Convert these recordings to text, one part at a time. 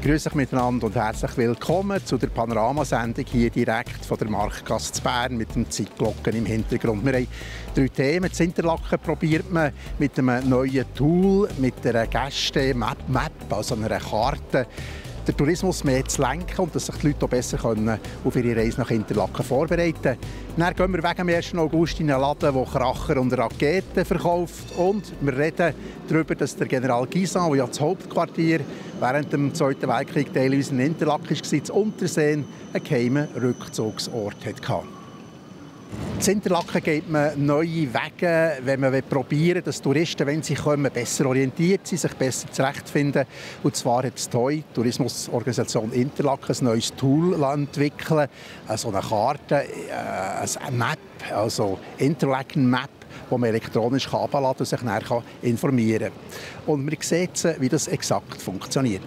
Grüß euch miteinander und herzlich willkommen zu der Panoramasendung hier direkt von der Marktgasse Bern mit dem Zeitglocken im Hintergrund. Wir haben 3 Themen. Das Interlaken probiert man mit einem neuen Tool, mit einer Gäste-Map, also einer Karte, den Tourismus mehr zu lenken und dass sich die Leute auch besser auf ihre Reise nach Interlaken vorbereiten können. Dann gehen wir wegen dem 1. August in einen Laden, der Kracher und Raketen verkauft. Und wir reden darüber, dass der General Guisan, der ja das Hauptquartier während dem Zweiten Weltkrieg teilweise in Interlaken war, das Unterseen einen geheimen Rückzugsort hatte. In Interlaken geht man neue Wege, wenn man probieren will, dass Touristen, wenn sie kommen, besser orientiert sind, sich besser zurechtfinden. Und zwar hat die TOI, die Tourismusorganisation Interlaken, ein neues Tool entwickelt, also eine Karte, eine Map, also Interlaken Map, die man elektronisch herunterladen und sich dann informieren kann. Und wir sehen, wie das exakt funktioniert.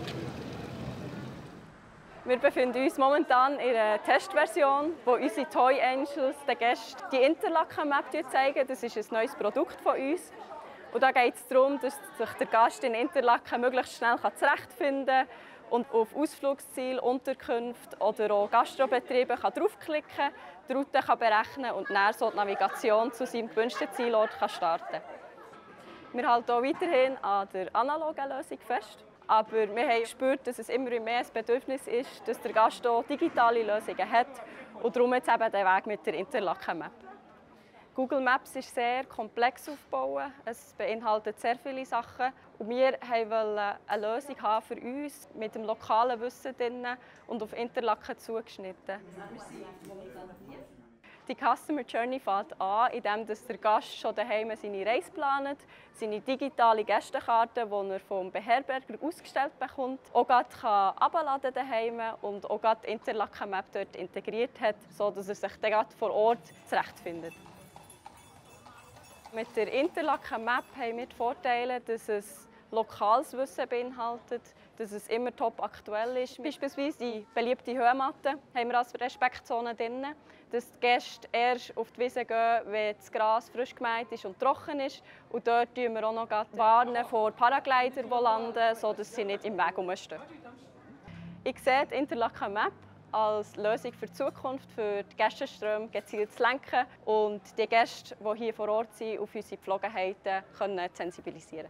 Wir befinden uns momentan in einer Testversion, wo unsere Toy Angels den Gästen die Interlaken Map zeigen. Das ist ein neues Produkt von uns. Und da geht es darum, dass sich der Gast in Interlaken möglichst schnell zurechtfinden kann und auf Ausflugsziele, Unterkünfte oder auch Gastrobetriebe draufklicken kann, die Route berechnen und dann so die Navigation zu seinem gewünschten Zielort starten kann. Wir halten auch weiterhin an der analogen Lösung fest. Aber wir haben gespürt, dass es immer mehr ein Bedürfnis ist, dass der Gast auch digitale Lösungen hat. Und darum jetzt eben der Weg mit der Interlaken Map. Google Maps ist sehr komplex aufgebaut. Es beinhaltet sehr viele Sachen. Und wir wollten eine Lösung haben für uns mit dem lokalen Wissen drin und auf Interlaken zugeschnitten. Die Customer Journey fängt an, indem der Gast schon daheim seine Reise plant, seine digitale Gästekarte, die er vom Beherberger ausgestellt bekommt, auch daheim abladen kann und auch die Interlaken Map dort integriert hat, sodass er sich dann vor Ort zurechtfindet. Mit der Interlaken Map haben wir die Vorteile, dass es lokales Wissen beinhaltet, dass es immer top aktuell ist. Beispielsweise die beliebte Höhenmatte haben wir als Respektzone drin, dass die Gäste erst auf die Wiese gehen, wenn das Gras frisch gemäht ist und trocken ist. Und dort warnen wir auch noch vor Paraglider, die landen, sodass sie nicht im Weg herumstehen. Ich sehe die Interlaken Map als Lösung für die Zukunft, für die Gästeströme gezielt zu lenken und die Gäste, die hier vor Ort sind, auf unsere Gepflogenheiten sensibilisieren.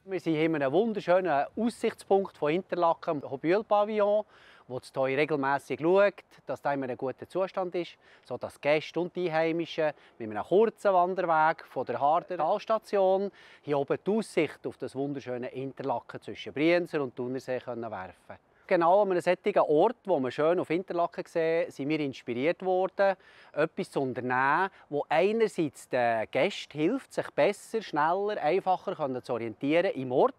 Wir sind hier in einem wunderschönen Aussichtspunkt von Interlaken, im Hobühl-Pavillon, wo das Toy regelmässig schaut, dass er in einem guten Zustand ist, sodass die Gäste und die Einheimischen mit einem kurzen Wanderweg von der Harder Talstation hier oben die Aussicht auf das wunderschöne Interlaken zwischen Brienzer und Thunersee werfen können. Genau an einem solchen Ort, wo wir schön auf Interlaken sehen, sind wir inspiriert worden, etwas zu unternehmen, das einerseits den Gästen hilft, sich besser, schneller, einfacher zu orientieren im Ort,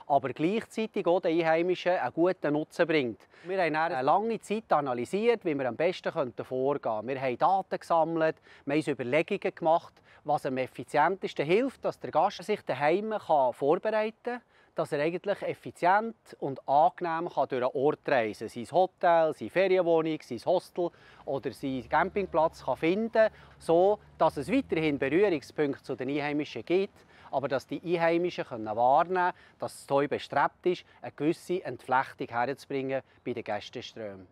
aber gleichzeitig auch den Einheimischen einen guten Nutzen bringt. Wir haben eine lange Zeit analysiert, wie wir am besten vorgehen können. Wir haben Daten gesammelt, wir haben uns Überlegungen gemacht, was am effizientesten hilft, dass der Gast sich daheim vorbereiten kann, dass er eigentlich effizient und angenehm durch einen Ort reisen kann. Sein Hotel, seine Ferienwohnung, sein Hostel oder seinen Campingplatz finden kann, so dass es weiterhin Berührungspunkte zu den Einheimischen gibt, aber dass die Einheimischen wahrnehmen können, dass das Toy bestrebt ist, eine gewisse Entflechtung herzubringen bei den Gästeströmen.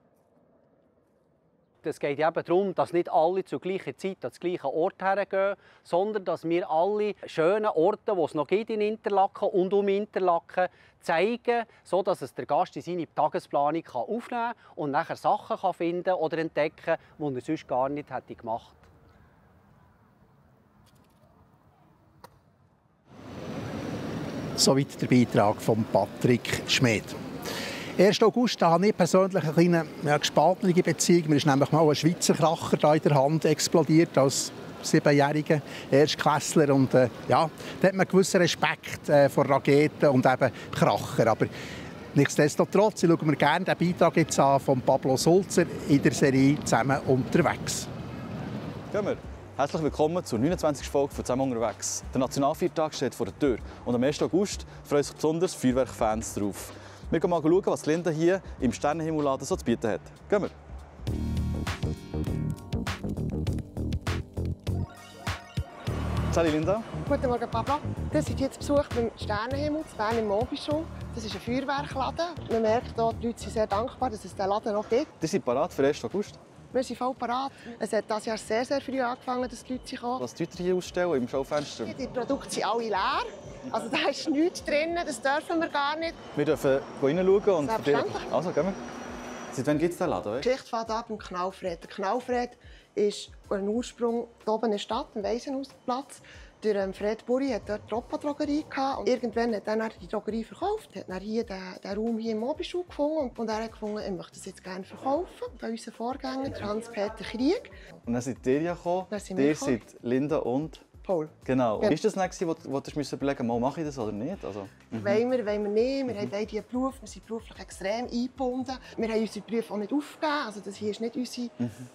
Es geht eben darum, dass nicht alle zur gleichen Zeit an den gleichen Ort hergehen, sondern dass wir alle schönen Orte, die es noch gibt in Interlaken und um Interlaken, zeigen, sodass es der Gast in seine Tagesplanung aufnehmen kann und nachher Sachen finden oder entdecken, die er sonst gar nicht hätte gemacht. Soweit der Beitrag von Patrick Schmid. 1. August habe ich persönlich eine kleine gespaltene Beziehung. Mir ist nämlich mal ein Schweizer Kracher da in der Hand explodiert als 7-jähriger Erstklässler. Und ja, da hat man einen gewissen Respekt vor Raketen und eben Kracher. Aber nichtsdestotrotz schauen wir gerne den Beitrag jetzt an von Pablo Sulzer in der Serie «Zusammen unterwegs». Gehen wir. Herzlich willkommen zur 29. Folge von «Zusammen unterwegs». Der Nationalviertag steht vor der Tür und am 1. August freuen sich besonders Feuerwerkfans darauf. Wir gehen mal schauen, was Linda hier im Sternenhimmelladen so zu bieten hat. Gehen wir! Hallo Linda. Guten Morgen, Papa. Das ist jetzt Besuch beim Sternenhimmel, zu Bern im Mobischon. Das ist ein Feuerwerkladen. Man merkt hier, die Leute sind sehr dankbar, dass es diesen Laden noch gibt. Ihr seid bereit für den 1. August? Wir sind voll parat. Es hat dieses Jahr sehr, sehr früh angefangen, dass die Leute kommen. Was tut ihr hier ausstellen im Schaufenster? Die Produkte sind alle leer. Also da ist nichts drin, das dürfen wir gar nicht. Wir dürfen reinschauen und Selbstverständlich. Also, gehen wir. Seit wann gibt es den Laden? Die Geschichte fängt an beim Knaufred. Der Knaufred ist ein Ursprung hier oben in der Stadt, am Waisenhausplatz. Der Fred Burri hatte dort die Tropa-Drogerie. Und irgendwann hat er die Drogerie verkauft. Er hat hier den Raum hier im Mobischul gefunden. Und er hat gefunden, er möchte das jetzt gerne verkaufen. Bei unserem Vorgänger, Hans-Peter Krieg. Und dann seid ihr ja gekommen. Ihr seid Linda und Paul. Genau. Ja. Ist das nicht, wo du überlegen musst, mache ich das oder nicht? Also, Wollen wir nicht. Wir haben beide einen Beruf. Wir sind beruflich extrem eingebunden. Wir haben unsere Berufe auch nicht aufgegeben. Also das hier ist nicht unsere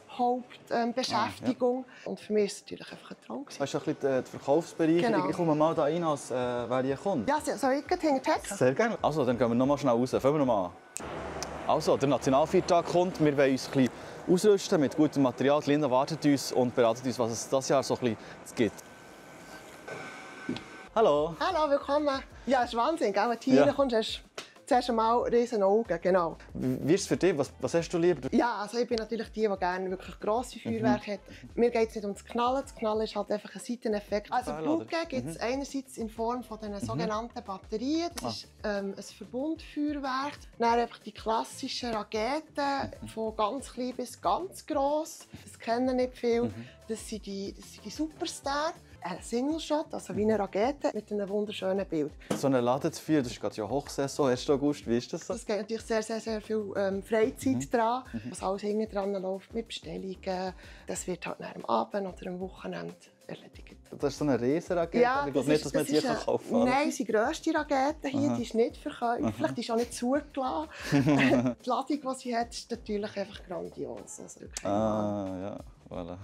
Hauptbeschäftigung. Und für mich ist es natürlich einfach ein Traum. Hast du ein bisschen den Verkaufsbereich? Genau. Ich komme mal da rein, als wer hier kommt. Ja, soll ich gleich hinter Text? Sehr gerne. Also, dann gehen wir noch mal schnell raus. Fangen wir noch mal an. Also, der Nationalviertag kommt. Wir wollen uns ein bisschen ausrüsten mit gutem Material. Die Linda wartet uns und beratet uns, was es dieses Jahr so ein bisschen gibt. Hallo. Hallo, willkommen. Ja, es ist Wahnsinn, gell? Wenn du hier kommst, hast du zuerst einmal riesen Augen. Genau. Wie ist es für dich? Was hast du lieber? Ja, also ich bin natürlich die gerne wirklich grosse Feuerwerke hat. Mir geht es nicht ums Knallen. Das Knallen ist halt einfach ein Seiteneffekt. Also Blut gibt es einerseits in Form von den sogenannten Batterien. Das ist ein Verbundfeuerwerk. Dann einfach die klassischen Raketen von ganz klein bis ganz gross. Das kennen nicht viele. Das sind die Superstar. Ein Single-Shot, also wie eine Rakete mit einem wunderschönen Bild. So einen Laden zu führen, das ist gerade ja Hochsaison, 1. August, wie ist das so? Es geht natürlich sehr, sehr, sehr viel Freizeit dran, was alles hinten dran läuft, mit Bestellungen. Das wird halt am Abend oder am Wochenende erledigt. Das ist so eine Riesenrakete, ja, ich glaube nicht, dass man die kaufen kann. Nein, die grösste Rakete hier, die ist nicht verkäuflich, die ist auch nicht zugelassen. Die Ladung, die sie hat, ist natürlich einfach grandios. Also ja, voilà.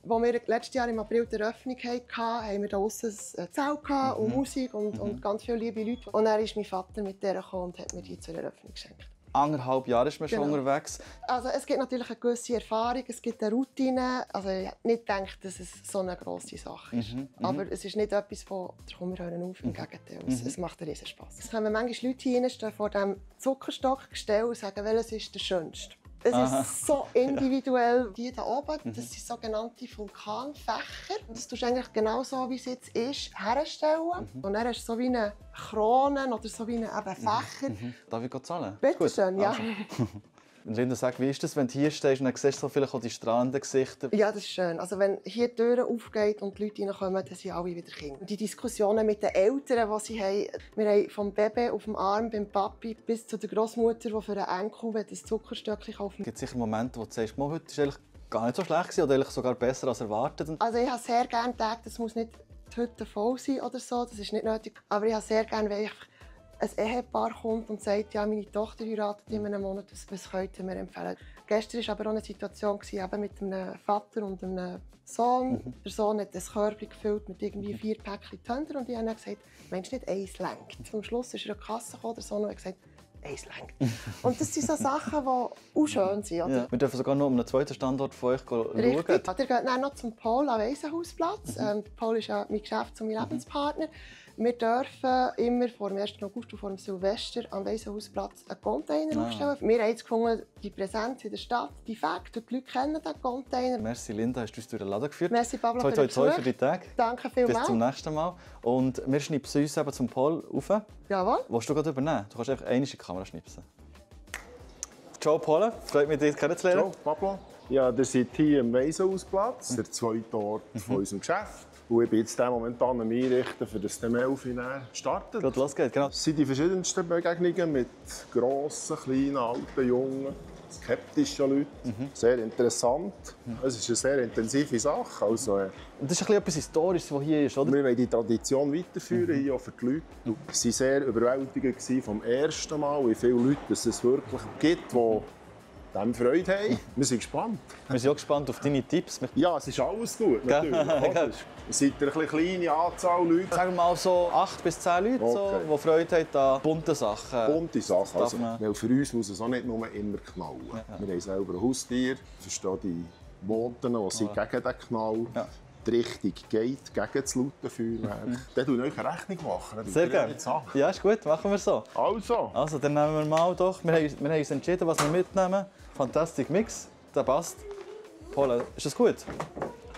Als wir letztes Jahr im April die Eröffnung hatten, haben wir draussen ein Zelt und Musik und ganz viele liebe Leute. Und dann ist mein Vater mit der gekommen und hat mir die zur Eröffnung geschenkt. 1,5 Jahre ist man schon unterwegs. Also es gibt natürlich eine gewisse Erfahrung, es gibt eine Routine. Also ich hätte nicht gedacht, dass es so eine grosse Sache ist. Aber es ist nicht etwas, wo wir hören auf, im Gegenteil. Es macht riesen Spass. Es kommen manchmal Leute hin, stehen vor diesem Zuckerstockgestell und sagen, welches ist der schönste. Es ist so individuell. Die hier oben, das sind sogenannte Vulkanfächer. Das tust du eigentlich genau so, wie es jetzt ist, herstellen. Und dann hast du so wie eine Krone oder so wie einen Fächer. Darf ich zahlen? Bitte schön, ja. Also. Und Linda, sag, wie ist das, wenn du hier stehst und dann siehst du so vielleicht auch die strahlenden Gesichter? Ja, das ist schön. Also wenn hier die Tür aufgeht und die Leute reinkommen, dann sind alle wieder Kinder. Die Diskussionen mit den Eltern, die sie haben. Wir haben vom Baby auf dem Arm beim Papi bis zu der Großmutter, die für einen Enkel ein Zuckerstöckchen kaufen. Es gibt sicher Momente, wo du sagst, heute ist eigentlich gar nicht so schlecht oder eigentlich sogar besser als erwartet. Also ich habe sehr gerne gedacht, es muss nicht die Hütte voll sein oder so, das ist nicht nötig. Aber ich habe sehr gerne, wenn ein Ehepaar kommt und sagt, ja, meine Tochter heiratet in einem Monat, was könnten wir empfehlen? Gestern war aber auch eine Situation eben mit einem Vater und einem Sohn. Der Sohn hat das Körbchen gefüllt mit irgendwie 4 Päckchen Tönder und ich habe gesagt, Mensch, nicht eins reicht. Zum Schluss ist er in die Kasse gekommen, der Sohn hat gesagt, eins reicht. Und das sind so Sachen, die auch schön sind. Oder? Ja. Wir dürfen sogar noch um einen zweiten Standort von euch schauen. Richtig. Ihr geht dann noch zum Paul am Waisenhausplatz. Paul ist ja mein Geschäfts- und mein Lebenspartner. Wir dürfen immer vor dem 1. August und vor dem Silvester am Waisenhausplatz einen Container aufstellen. Wir haben jetzt gefunden, die Präsenz in der Stadt, die Fakt, die Leute kennen den Container. Merci Linda, hast du uns durch den Laden geführt. Merci Pablo toi, toi, toi für die Tage. Danke vielmals. Bis zum nächsten Mal. Und wir schnipsen uns eben zum Paul rauf. Jawohl. Willst du gerade übernehmen? Du kannst einfach einmal in die Kamera schnipsen. Ciao Paul, freut mich, dich kennenzulernen. Ciao Pablo. Ja, ihr seid hier am Waisenhausplatz, der zweite Ort von unserem Geschäft. Und ich bin jetzt momentan am Einrichten, für das der Melfi startet. Gerade losgeht, genau. Es sind die verschiedensten Begegnungen mit grossen, kleinen, alten, jungen, skeptischen Leuten. Sehr interessant. Es ist eine sehr intensive Sache. Also, Und das ist etwas Historisches, was hier ist, oder? wir wollen die Tradition weiterführen, hier auch für die Leute. Sie waren sehr überwältigend vom ersten Mal, wie viele Leute es wirklich gibt, die dem Freude haben. Wir sind gespannt. Wir sind auch gespannt auf deine Tipps. Ja, es ist alles gut, natürlich. Es sind eine kleine Anzahl Leute. Sagen wir mal so 8 bis 10 Leute, so, die Freude haben an bunten Sachen. Bunte Sachen. Also, man- weil für uns muss es auch nicht nur immer knallen. Wir haben selber ein Haustier, verstehen die Voten, die sind gegen den Knall. Ja. die Richtung geht, gegen das Lautenfeuerwerk, dann tue ich euch eine Rechnung machen. Sehr gerne. Ja, ist gut, machen wir so. Also, dann nehmen wir mal doch. Wir haben uns entschieden, was wir mitnehmen. Fantastic Mix, der passt. Paula, ist das gut?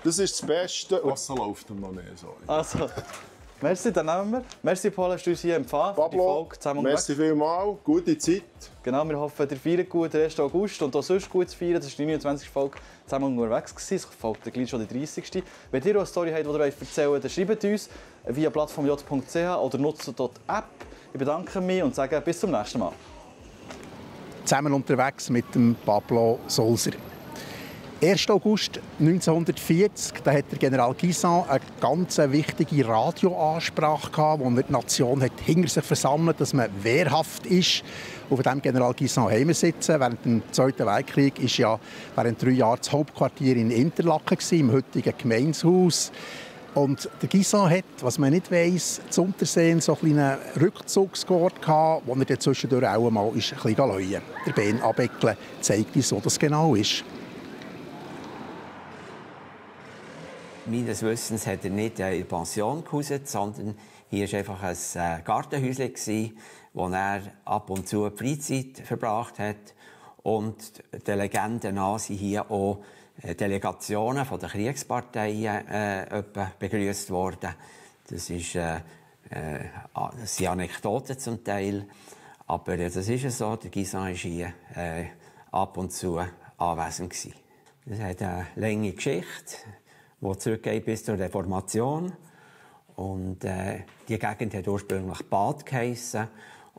das ist das Beste, was so läuft am Manege. Also, merci, dann nehmen wir. Merci, Paula, hast du uns hier empfangen. Pablo, merci vielmals, gute Zeit. Genau, wir hoffen, ihr feiert gut den 1. August und auch sonst gut zu feiern. Das war die 29. Folge «Zusammen unterwegs». Es folgt gleich schon die 30. Wenn ihr auch eine Story habt, die ihr erzählen wollt, dann schreibt uns via plattformj.ch oder nutzt die App. Ich bedanke mich und sage bis zum nächsten Mal. Zusammen unterwegs mit dem Pablo Sulzer. 1. August 1940, da hat der General Guisan eine ganz wichtige Radioansprache gehabt, wo er die Nation hat hinter sich versammelt, dass man wehrhaft ist. Und von diesem General Guisan haben wir sitzen. Während dem Zweiten Weltkrieg war ja während 3 Jahren das Hauptquartier in Interlaken, im heutigen Gemeindehaus. Und der Guisan hat, was man nicht weiss, zu Unterseen so einen kleinen Rückzugsort gehabt, wo er dann zwischendurch auch mal ein bisschen läuen. Der Ben Abeckle zeigt uns, wo das genau ist. Meines Wissens hat er nicht in der Pension gehauset, sondern hier war einfach ein Gartenhäuschen, wo er ab und zu die Freizeit verbracht hat. Und der Legende nach sind hier auch Delegationen von den Kriegsparteien begrüßt worden. Das sind Anekdoten zum Teil. Aber das ist es so, der Guisan war hier ab und zu anwesend. Das hat eine lange Geschichte, die zurückgeht bis zur Reformation. Und die Gegend hat ursprünglich Bad geheissen.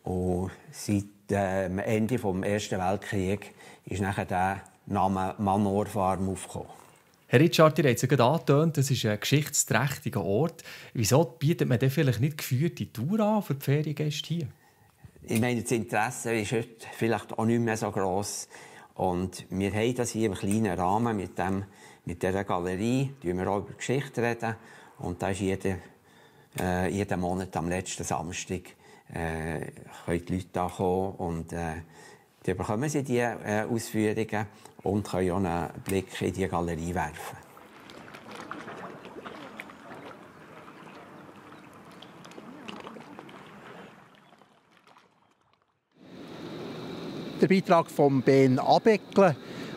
Und seit dem Ende des Ersten Weltkriegs ist nachher der Name Manor-Farm aufgekommen. Herr Richard, ihr habt es gerade angetönt, das ist ein geschichtsträchtiger Ort. Wieso bietet man denn vielleicht nicht geführte Tour an für die Feriengäste hier? Ich meine, das Interesse ist heute vielleicht auch nicht mehr so gross. Und wir haben das hier im kleinen Rahmen mit dieser Galerie, reden wir auch über Geschichte reden. Und da ist jeden Monat am letzten Samstag können die Leute da kommen und dann bekommen sie diese Ausführungen und können auch einen Blick in die Galerie werfen. Der Beitrag von Ben Abeckle.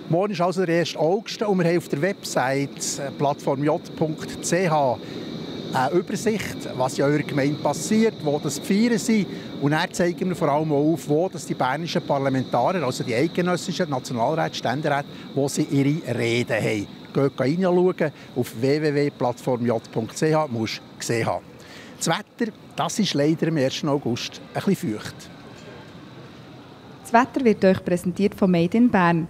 Morgen ist also der 1. August und wir haben auf der Website plattformj.ch eine Übersicht, was in eurer Gemeinde passiert, wo das Feiern sind. Und dann zeigen wir vor allem auf, wo das die bernischen Parlamentarier, also die eidgenössischen Nationalräte, Ständeräte, wo sie ihre Reden haben. Geht reinschauen auf www.plattformj.ch, musst du gesehen haben. Das Wetter, das ist leider am 1. August ein bisschen feucht. Das Wetter wird euch präsentiert von Made in Bern.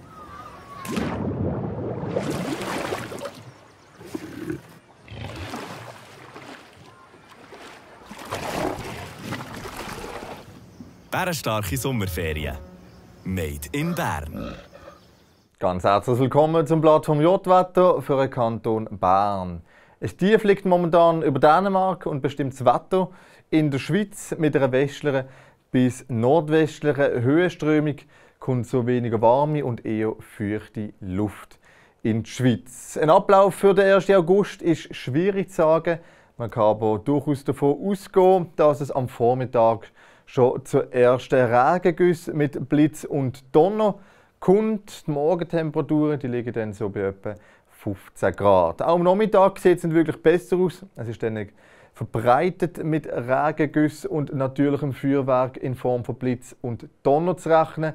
Bärenstarke Sommerferien. Made in Bern. Ganz herzlich willkommen zum Plattform J-Wetter für den Kanton Bern. Ein Tief liegt momentan über Dänemark und bestimmt das Wetter in der Schweiz mit einer westlichen bis nordwestlichen Höhenströmung kommt so weniger warme und eher feuchte Luft in die Schweiz. Ein Ablauf für den 1. August ist schwierig zu sagen. Man kann aber durchaus davon ausgehen, dass es am Vormittag schon zu ersten Regengüssen mit Blitz und Donner kommt. Die Morgentemperaturen die liegen dann so bei etwa 15 Grad. Auch am Nachmittag sieht es nicht wirklich besser aus. Es ist dann verbreitet mit Regengüssen und natürlichem Feuerwerk in Form von Blitz und Donner zu rechnen.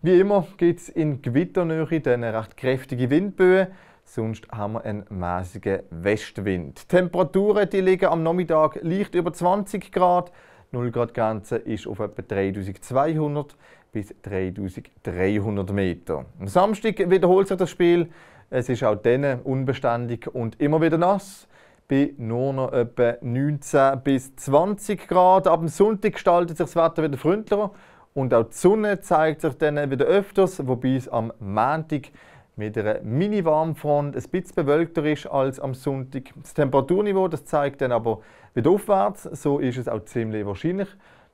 Wie immer gibt es in Gewitternähe dann recht kräftige Windböen. Sonst haben wir einen mäßigen Westwind. Die Temperaturen die liegen am Nachmittag leicht über 20 Grad. 0 Grad Grenze ist auf etwa 3200 bis 3300 Meter. Am Samstag wiederholt sich das Spiel. Es ist auch dann unbeständig und immer wieder nass. Bei nur noch etwa 19 bis 20 Grad. Ab dem Sonntag gestaltet sich das Wetter wieder freundlicher. Und auch die Sonne zeigt sich dann wieder öfters, wobei es am Montag mit einer Mini-Warmfront ein bisschen bewölkter ist als am Sonntag. Das Temperaturniveau das zeigt dann aber wieder aufwärts. So ist es auch ziemlich wahrscheinlich,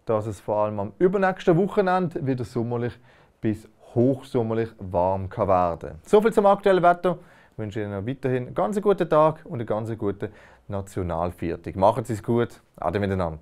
dass es vor allem am übernächsten Wochenende wieder sommerlich bis hochsommerlich warm werden kann. Soviel zum aktuellen Wetter. Ich wünsche Ihnen noch weiterhin einen ganz guten Tag und einen ganz guten Nationalviertag. Machen Sie es gut. Ade miteinander.